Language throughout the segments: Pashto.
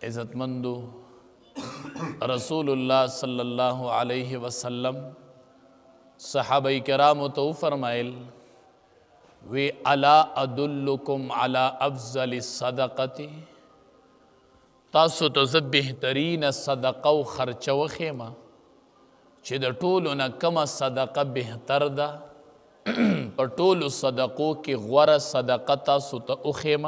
عزتمندو، رسول الله صلی الله علیه وسلم صحابه کرامو ته وفرمایل وی الا ادلکم علی افضل الصدقة، تاسو ته زه بهترینه صدقه او خرچه وښیم چې د ټولو نه کومه صدقه بهتر ده، په ټولو صدقو کې غوره صدقه تاسو ته وښیم.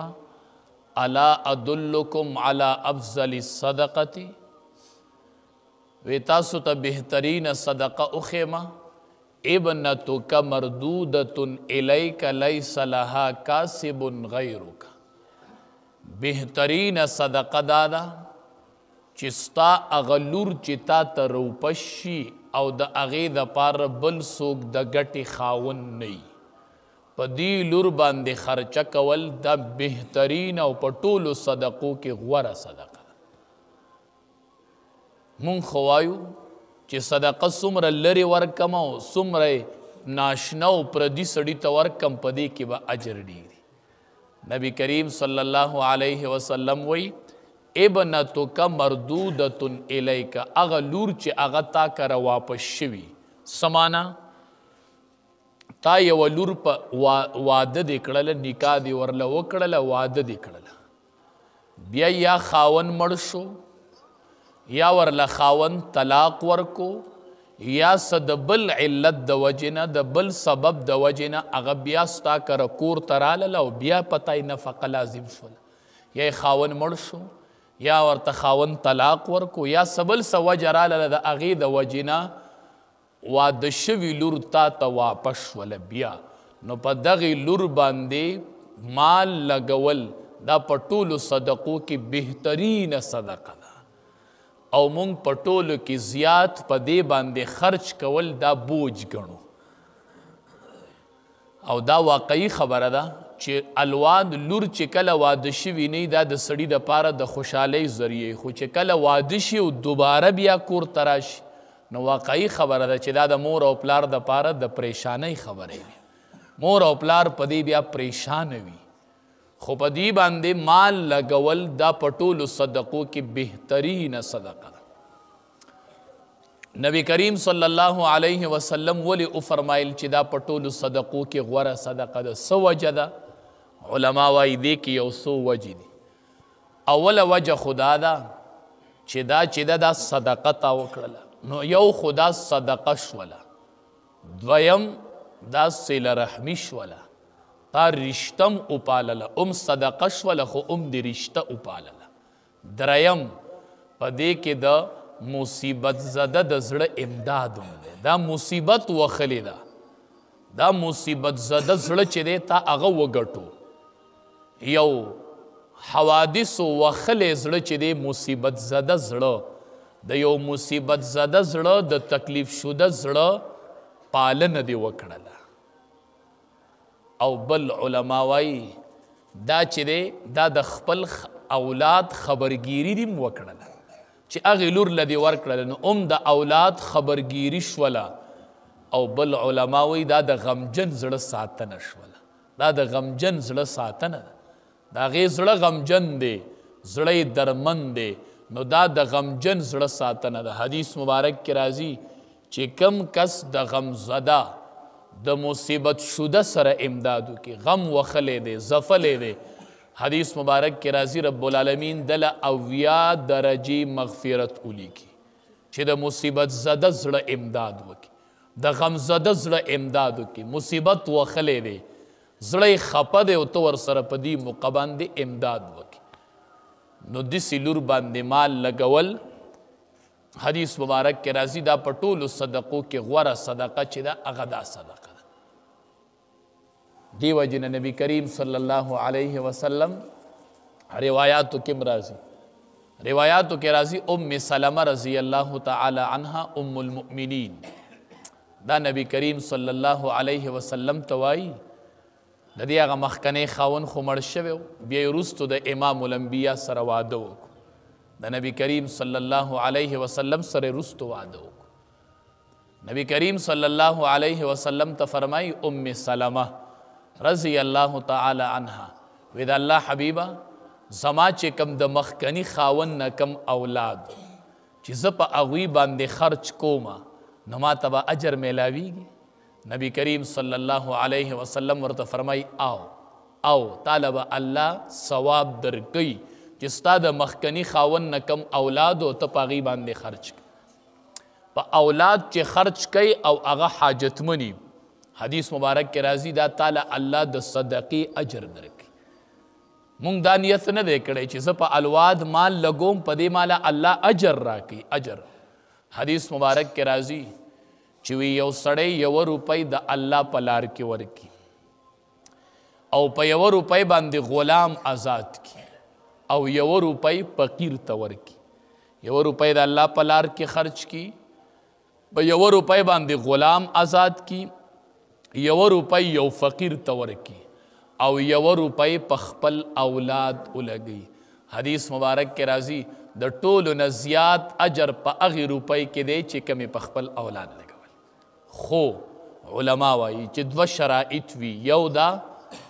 الا ادلکم علی افضل الصدقة، وی تاسو ته بهترینه صدقه وښیم. ابنتک مردودة الیک لیس لها کاسب غیرک، بهترینه صدقه دا ده چې ستا هغه لور چې تا ته روپش شي او د هغې دپاره بل څوک د ګټې خاوند نه وي، په دې لور باندې خرچه کول دا بهترین او په ټولو صدقو کې غوره صدقه ده. مونږ خو وایو چې صدقه څومره لرې ورکم او څومره ناشنا او پردي سړي ته ورکم، په دې کې به اجر ډېر دی. نبی کریم صلی الله علیه وسلم وایي ابنتک مردودة الیک، هغه لور چې هغه تا کره واپس شوي. څه معنا؟ تا یوه لور په واده دې کړله، نکاح دې ورله وکړله، واده دې کړله، بیا یا خاوند مړ شو، یا ورله خاوند طلاق ورکو، یا څه د بل علت د وجې نه، د بل سبب د وجې نه هغه بیا ستا کره کور ته رالله او بیا په تا یې نفقه لازم شوله، یا یې خاوند مړ شو، یا ورته خاوند طلاق ورکو، یا څه بل څه وجه رالله، د هغې د وجې نه واده شوي لور تا ته واپس شوله. بیا نو په دغې لور باندې مال لګول دا په ټولو صدقو کې بهترینه صدقه ده، او مونږ په ټولو کې زیات په دې باندې خرچ کول دا بوج ګڼو. او دا واقعي خبره ده چې الواد لور چې کله واده شوي نه دا د سړي دپاره د خوشحالۍ ذریعه، خو چې کله واده شي او دوباره بیا کور ته راشي نو واقعي خبره ده چې دا د مور او پلار دپاره د پریشانۍ خبره وي. مور او پلار په دې بیا پریشانه وي، خو په دې باندې مال لګول دا په ټولو صدقو کې بهترینه صدقه ده. نبی کریم صلی الله علیه وسلم ولې وفرمایل چې دا په ټولو صدقو کې غوره صدقه ده؟ څه وجه ده؟ علما وایي دې کې یو څو وجې دي. اوله وجه خو دا ده چې دا چې ده دا صدقه تا وکړله، نو یو خو دا صدقه شوله، دویم دا صله رحمي شوله، تا رشته هم وپالله، هم صدقه شوله خو هم دې رشته وپالله. دریم په دې کې د مصیبت زده د زړه امداد هم دی، دا مصیبت وخلې ده، دا مصیبت زده زړه چې دی تا هغه وګټو. یو حوادثو وخلې زړه چې دی مصیبت زده زړه، د یو مصیبت زده زړه د تکلیف شده زړه پالنه دې وکړله. او بل علما وایي دا چې دی دا د خپل اولاد خبرګیري دې هم وکړله، چې هغې لور له دې ورکړله نو هم د اولاد خبرګیري شوله. او بل علما وایي دا د غمجن زړه ساتنه شوله، دا د غمجن زړه ساتنه ده، د هغې زړه غمجن دی، زړه یې درمن دی، نو دا د غمجن زړه ساتنه ده. حدیث مبارک کې راځي چې کم کس د غمزده د مصیبت شده سره امداد وکړي، غم وخلی دی، ځپلی دی، حدیث مبارک کې راځي رب العالمین دله 70 درجې مغفرت ولیکي چې د مصیبت زده زړه امداد وکړي، د غمزده زړه امداد وکړي، مصیبت وخلی دی، زړه یې خپه دی او ته ورسره په دې موقع باندې امداد وکړي. نو داسې لور باندې مال لګول حدیث مبارک کې راځي دا په ټولو صدقو کې غوره صدقه چې ده هغه دا صدقه ده. دې وجې نه نبی کریم صلی الله علیه وسلم روایاتو کې هم راځي، روایاتو کې راځي ام سلمه رضی الله تعالی عنها ام المؤمنین، دا نبی کریم صلی الله علیه وسلم ته وایي د دې هغه مخکنی خاوند خو مړ شوی و، بیا یې وروستو د امام الانبیا سره واده وکړو، د نبی کریم صلی الله علیه وسلم سره یې وروستو واده وکړو. نبی کریم صلی الله علیه وسلم ته فرمایي ام سلمه رضی الله تعالی عنها، وی د الله حبیبه زما چې کم د مخکني خاوند نه کم اولاد چې زه په هغوی باندې خرچ کومه نو ما ته به اجر میلاویږي؟ نبی کریم صلی الله علیه وسلم ورته فرمایي او او تاله به الله ثواب درکوي چې ستا د مخکني خاوند نه کم اولاد او ته په هغې باندې خرچ کوي. په اولاد چې خرچ کوي او هغه حاجتمني، حدیث مبارک کې راځي دا تاله الله د صدقې اجر درکوي. مونږ دا نیت نه دی کړی چې زه په الواد مال لګوم په دې ماله الله اجر راکوي. اجر حدیث مبارک کې راځي چې وی یو سړی یوه روپۍ د الله په لار کې ورکي او په یوه روپۍ باندې غلام آزاد کړي او یوه روپۍ فقیر ته ورکي، یوه روپۍ د الله په لار کې خرچ کړي، په یوه روپۍ باندې غلام آزاد کړي، یوه روپۍ یو فقیر ته ورکي او یوه روپۍ په خپل اولاد ولګوي. حدیث مبارک کې راځي د ټولو نه زیات اجر په هغې روپۍ کې دی چې کومې په خپل اولاد لګول. خو علما وایي چې دوه شرایط وي، یو دا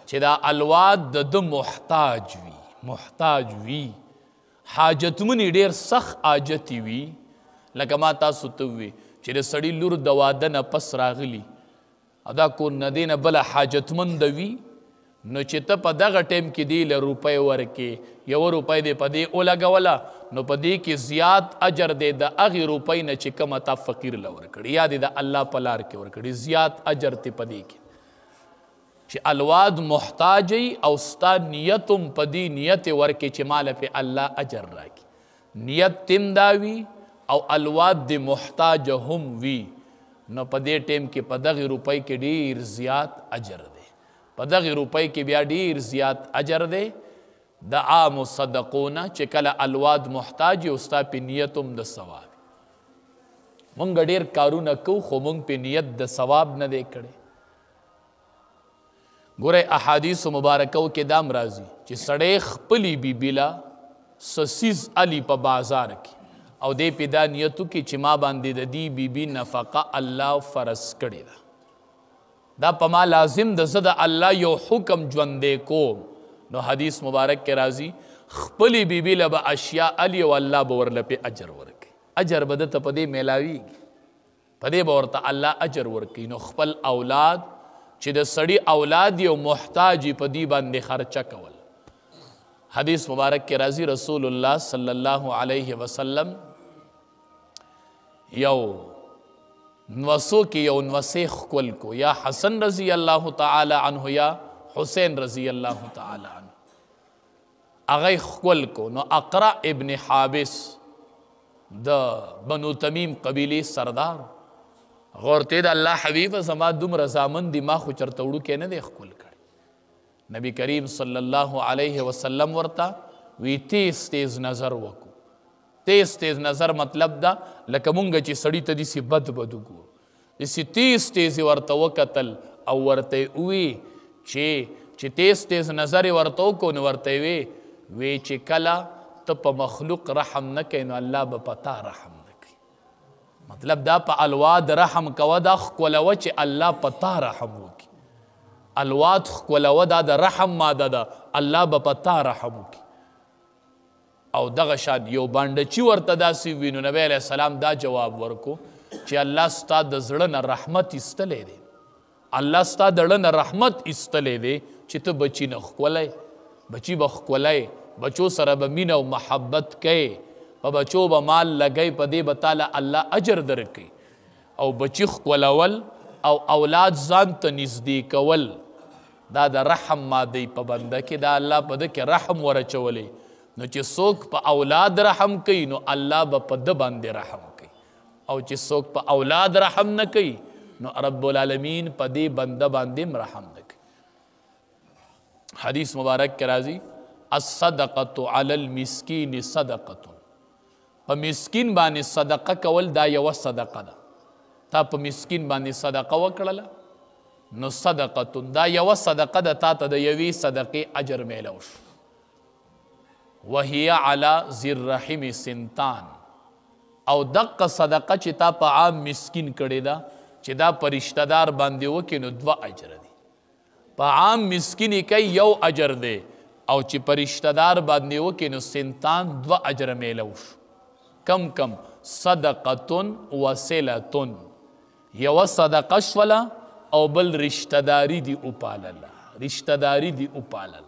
چې دا الواد د ده محتاج وي، محتاج وي، حاجتمني ډېر سخت حاجتي وي. لکه ما تاسو ته ووی چې د سړي لور د واده نه پس راغلي او دا کور نه دی نه بله حاجتمند وي، نو چې ته په دغه ټایم کې دی له روپۍ ورکې، یوه روپۍ دې په دې ولګوله نو په دې کې زیات اجر دی د هغې روپۍ نه چې کومه تا فقیر له ورکړي یا دې د الله په لار کې ورکړي، زیات اجر دی په دې کې. چې الواد محتاج او ستا نیت هم په دې نیت ورکې چې ماله پې الله اجر راکړي، نیت تم دا وي او الواد دې محتاج هم وي، نو په دې ټایم کې په دغې روپۍ کې ډېر زیات اجر دی، په دغې روپۍ کې بیا ډېر زیات اجر دی د عامو صدقو نه چې کله الواد محتاج او ستا په نیت هم د ثواب. مونږ ډېر کارونه کوو خو مونږ په نیت د ثواب نه دی کړی. ګورئ احادیث مبارکو کې دام راځي چې سړی خپلې بیبي له څه څیز علي په بازار کې او دې پې دا نیت وکړي چې ما باندې د دې بیبي نفقه الله فرض کړې ده، دا په ما لازم ده، زه د الله یو حکم ژوندی کوم. نو حدیث مبارک کې راځي خپلې بیبي له به اشیا علي او الله به ورله پې اجر ورکوي، اجر به ده ته په دې میلاویږي، په دې به ورته الله اجر ورکوي. نو خپل اولاد چې د سړي اولاد یو محتاج په دې باندې خرچه کول. حدیث مبارک کې راځي رسول الله صلی الله علیه وسلم یو نوسو کې یو نوسې ښکل کو، یا حسن رضی الله تعالی عنه یا حسین رضی الله تعالی عنه، هغه یې ښکل کو. نو اقرع ابن حابس د بنو تمیم قبیلې سردار غورته د الله حبیب زما دومره زامن دي ما خو چرته وړوکی نه دی ښکل کړی. نبی کریم صلی الله علیه وسلم ورته وی تیز تیز نظر وکړو. تیز تیز نظر مطلب دا لکه مونږ چې سړي ته داسې بد بد وګورو، داسې تیز تیز یې ورته وکتل او ورته یې ووی چې تیز تیز نظر یې ورته وکړو نو ورته یې وی وی چې کله ته په مخلوق رحم نه کوې نو الله به په تا رحم نه کوي. مطلب دا په الواد رحم کوه، دا ښکلوه چې الله په تا رحم وکړي. الواد ښکلوه دا د رحم ماده ده، الله به په تا رحم وکړي. او دغه شان یو بانډچي ورته داسې وي نو نبی علیه السلام دا جواب ورکو چې الله ستا د زړه نه رحمت ایستلی دی، الله ستا د زړه نه رحمت ایستلی دی چې ته بچي نه ښکلی، بچي به ښکلی، بچو سره به مینه او محبت کوې، په بچو به مال لګوي، په دې به تاله الله اجر درکوي. او بچي ښکلول او اولاد ځان ته نږدې کول دا د رحم ماده په بنده کې، دا الله په ده کې رحم ورچولی. نو چې څوک په اولاد رحم کوي نو الله به په ده باندې رحم کوي، او چې څوک په اولاد رحم نه کوي نو رب العالمین په دې بنده باندې هم رحم نه کوي. حدیث مبارک کې راځي الصدقة علی المسکین صدقة، په مسکین باندې صدقه کول دا یوه صدقه ده. تا په مسکین باندې صدقه وکړله نو صدقة دا یوه صدقه ده، تا ته د یوې صدقې اجر میلاو شو. وهي علی ذي الرحم سنتان، او دقه صدقه چې تا په عام مسکین کړې ده چې دا په رشته دار باندې وکړې نو دوه اجر دي. په عام مسکین یې کوي یو اجر دی، او چې په رشته دار باندې وکې نو سنتان دوه اجره میلو شو. کم کم صدقتون وصلتون، یوه صدقه شوله او بل رشته داری دی وپالله، رشته داری دی وپالله.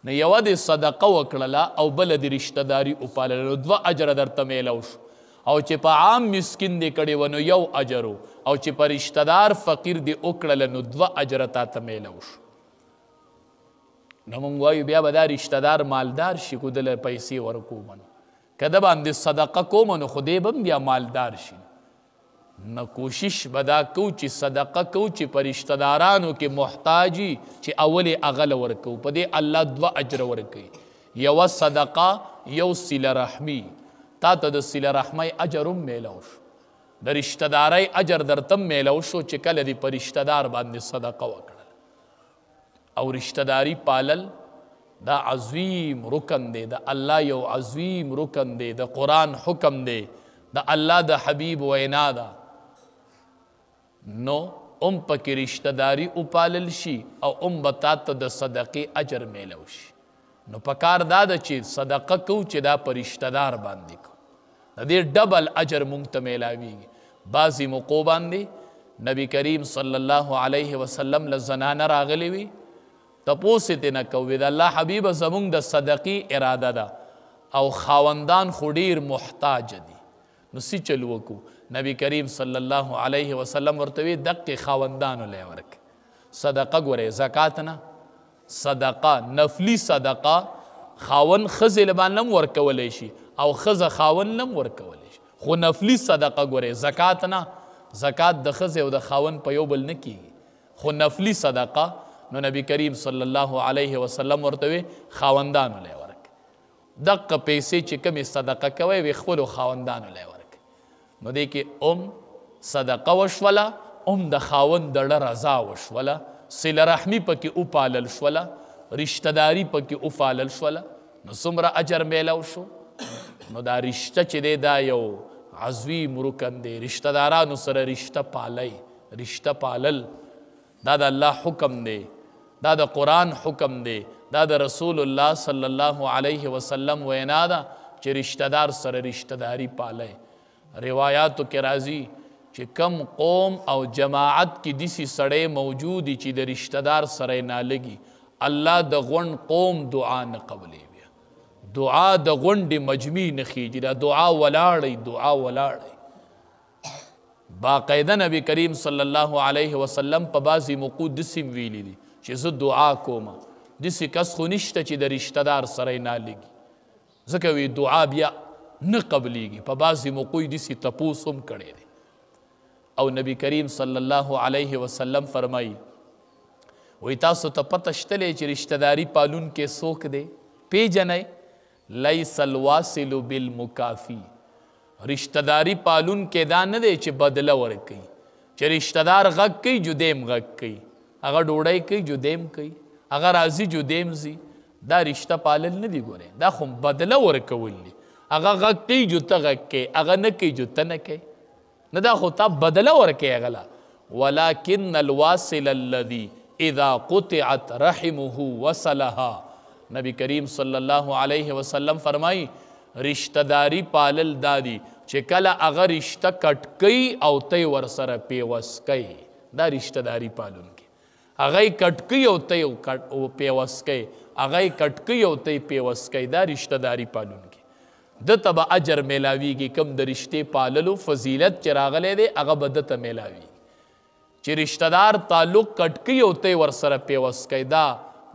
نو یوه دې صدقه وکړله او بله دې رشته داری وپالله، نو دوه اجره درته میلو شو. او چې په عام مسکین دې کړې وه نو یو اجر و، او چې په رشته دار فقیر دې وکړله نو دوه اجره تا ته میلو شو. نو موږ وایو بیا به دا رشته دار مالدار شي که ده له پیسې ورکوم، نو که ده باندې صدقه کوم نو خو دی به هم بیا مالدار شي. نو کوشش به دا کوو چې صدقه کوو چې په رشته دارانو کې محتاجي چې اول یې هغه له ورکوو، په دې الله دوه اجره ورکوي، یوه صدقه یو صله رحمي. تا ته د صله رحمۍ اجر هم میلاو شو، د رشته دارۍ اجر درته هم میلاو شو چې کله دې په رشته دار باندې صدقه وکړله. او رشته داري پالل دا عظیم رکن دی، د الله یو عظیم رکن دی، د قرآن حکم دی، د الله د حبیب وینا ده. نو هم پکې رشته داري وپالل شي او هم به تا ته د صدقې اجر میلو شي. نو پکار دا ده چې صدقه کوو چې دا په رشته دار باندې کوو، د دې ډبل اجر مونږ ته میلاویږي. بعضې موقعو باندې نبی کریم صلی الله علیه وسلم له زنانه راغلې وي، تپوس یې ترې نه کوي، د الله حبیبه زمونږ د صدقې اراده ده او خاوندان خو ډېر محتاج دي، نو څه چل وکړو؟ نبی کریم صلی الله علیه وسلم ورته وی دقې خاوندانو له یې ورکړه صدقه. ګورئ زکات نه، صدقه نفلي صدقه خاوند ښځې له باندې هم ورکولی شي او ښځه خاوند له هم ورکولی شي، خو نفلي صدقه ګورئ زکات نه، زکات د ښځې او د خاوند په یو بل نه کیږي، خو نفلي صدقه نو نبی کریم صلی الله علیه وسلم ورته وی خاوندانو له یې ورکړه، دقه پیسې چې کومې صدقه کوئ وی خپلو خاوندانو له یې ورکړه. نو دې کې هم صدقه وشوله، هم د خاوند د زړه رضا وشوله، صله رحمي پکې وپالل شوله، رشته داري پکې وپالل شوله، نو څومره اجر میلاو شو. نو دا رشته چې دی دا یو عظیم رکن دی، رشته دارانو سره رشته پالئ، رشته پالل دا د الله حکم دی، دا د قرآن حکم دی، دا د رسول الله صلی الله علیه وسلم وینا ده چې رشته دار سره رشته داري پالئ. روایاتو کې راځي چې کم قوم او جماعت کې داسې سړی موجود چې د رشته دار سره یې نالګي، الله د غونډ قوم دعا نه قبلوي، بیا دعا د غونډې مجمع نه خېږي، دا دعا ولاړئ، دعا ولاړئ. باقاعده نبی کریم صلی الله علیه وسلم په بعضې موقعو داسې هم ویلي دي چې زه دعا کوم، داسې کس خو نشته چې د رشته دار سره یې نالګي، ځکه وی دعا بیا نه قبلیږي. په بعضې موقعو یې داسې تپوس هم کړی دی. او نبی کریم صلی الله علیه وسلم فرمایي وی تاسو ته پته شته دی چې رشته داري پالونکی څوک دی؟ پیژنئ؟ لیس الواصل بالمکافي، رشته داري پالونکی دا نه دی چې بدله ورکوي، چې رشته دار غږ کوي جدیم غږ کوي، هغه ډوډۍ کوي جدیم کوي، هغه راځي جدیم ځي، دا رشته پالل نه دي. ګورئ دا خو بدله ورکول دي، هغه غږ کوي جو ته غږ کوي، هغه نه کوي جو ته نه کوي، نه دا خو تا بدله ورکوي هغه له. ولكن الواصل الذي اذا قطعت رحمه وصلها، نبی کریم صلی الله علیه وسلم فرمایي رشته داری پالل دا دي چې کله هغه رشته کټ کوي او ته یې ورسره پیوست کوي، دا رشته داری پالونکی، هغه یې کټ کوي او ته یې پیوست کوي، هغه یې کټ کوي او ته یې پیوست کوي، دا رشته داری پالونکی، ده ته به اجر میلاویږي. کوم د رشتې پاللو فضیلت چې راغلی دی هغه به ده ته میلاویږي، چې رشته دار تعلق کټ کوي او ته یې ورسره پیوست کوي،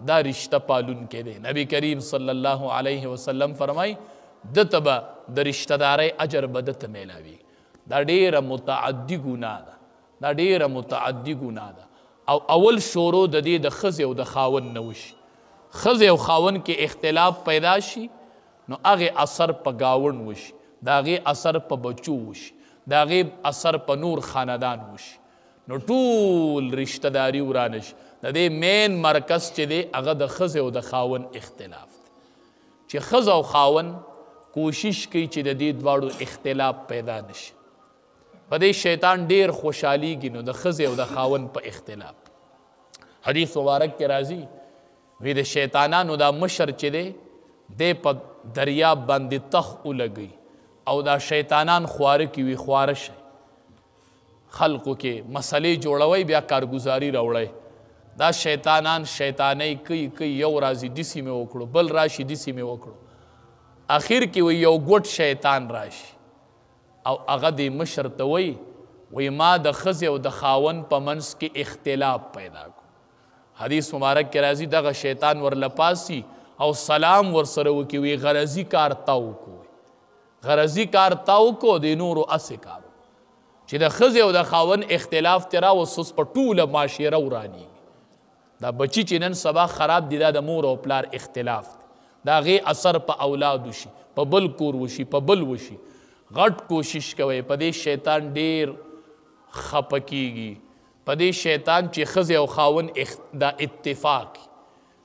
دا رشته پالونکی دی. نبی کریم صلی الله علیه وسلم فرمایي ده ته به د رشته دارۍ اجر به ده ته میلاویږي. دا ډېره متعدي ګناه ده، دا ډېره متعدي ګناه ده. او اول شروع د دې د ښځې او د خاوند نه وشي، ښځې او خاوند کې اختلاف پیدا شي نو هغې اثر په ګاونډ وشي، د هغې اثر په بچو وشي، د هغې اثر په نور خاندان وشي، نو ټول رشته داري ورانه شي. د دې مین مرکز چې دی هغه د ښځې او د خاوند اختلاف دی، چې ښځه او خاوند کوشش کوي چې د دې دواړو اختلاف پیدا نه شي. په دې شیطان ډېر خوشحالیږي نو د ښځې او د خاوند په اختلاف. حدیث مبارک کې راځي وی د شیطانانو دا مشر چې دی، دی په دریاب باندې تخ ولګوي او دا شیطانان خواره کې وي، خواره شي. خلقو کې مسلې جوړوي، بیا کارګزاري راوړی. دا شیطانان شیطانۍ کوي کوي، یو راځي دسې مې وکړو، بل راشي دسې مې وکړو، اخر کې وي یو ګوټ شیطان راشي او هغه دې مشر ته وایي، وایي ما د ښځې او د خاوند په منځ کې اختلاف پیدا کړو. حدیث مبارک کې راځي دغه شیطان ورله پاسي او سلام ورسره وکړي، وایي غرضي کار تا وکړو، غرضي کار تا وکړو، د نورو هسې کار وکړو. چې د ښځې او د خاوند اختلاف ترې راوست، اوس په ټوله معاشره ورانېږي. دا بچي چې نن سبا خراب دي، دا د مور او پلار اختلاف دی، د هغې اثر په اولاد وشي، په بل کور وشي، په بل وشي. غټ کوشش کوئ، په دې شیطان ډېر خپه کېږي، په دې شیطان چې ښځې او خاوند دا اتفاق،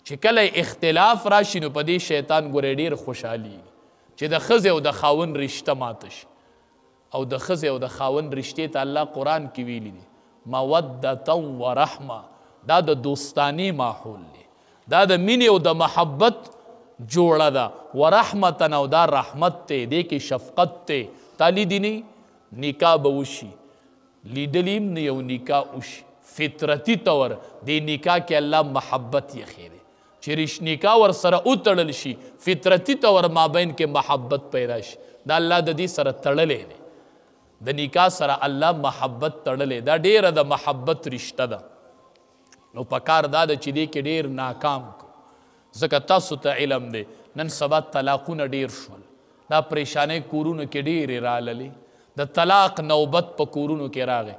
چې کله اختلاف راشي نو په دې شیطان ګورې ډېر خوشحالېږي چې د ښځې او د خاوند رشته ماته شي. او د ښځې او د خاوند رشتې ته الله قرآن کې ویلي دي مودة ورحمه، دا د دوستانې ماحول دی، دا د مینې او د محبت جوړه ده، ورحمة او دا رحمت دی، دې کې شفقت دی. تا لیدي نه نکاح به وشي، لیدلی هم نه یو نکاح وشي، فطرتي طور دې نکاح کې الله محبت یې دی، چې رش نکاح ورسره وتړل شي، فطرتي طور مابین کې محبت پیدا شي. دا الله د دې سره تړلی دی، د نکاح سره الله محبت تړلی، دا ډېره د محبت رشته ده. نو پکار دا ده چې دې کې ډېر ناکام کو، ځکه تاسو ته علم دی نن سبا طلاقونه ډېر شول، دا پریشانۍ کورونو کې ډېرې راللې، د طلاق نوبت په کورونو کې راغی.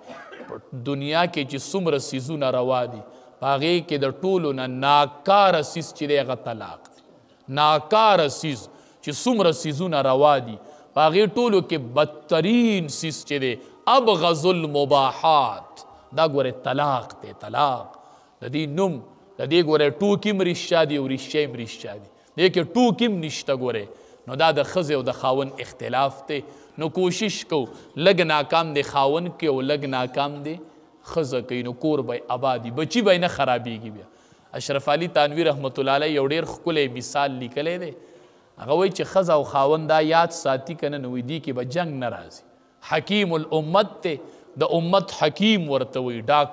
په دنیا کې چې څومره څیزونه روا دي، په هغې کې د ټولو نه ناکاره څیز چې دی هغه طلاق دی. ناکاره څیز چې څومره څیزونه روا دي، په هغې ټولو کې بدترین څیز چې دی ابغض المباحات، دا ګورې طلاق دی. طلاق د دې نوم د دې ګورې ټوکې هم رښتیا دي او رښتیا هم رښتیا دي، دې کې ټوکې هم نشته ګورې. نو دا د ښځې او د خاوند اختلاف دی. نو کوشش کو لږ ناکام دی خاوند کې او لږ ناکام دی ښځه کوي، نو کور به یې اباد وي، بچي به یې نه خرابېږي. بیا اشرف علي تانوي رحمت الله علیه یو ډېر ښکلی مثال لیکلی دی، هغه وایي چې ښځه او خاوند دا یاد ساتي که نه، نو وایي دې کې به جنګ نه راځي. حکیم الامت دی، د امت حکیم ورته وایي، ډاکټر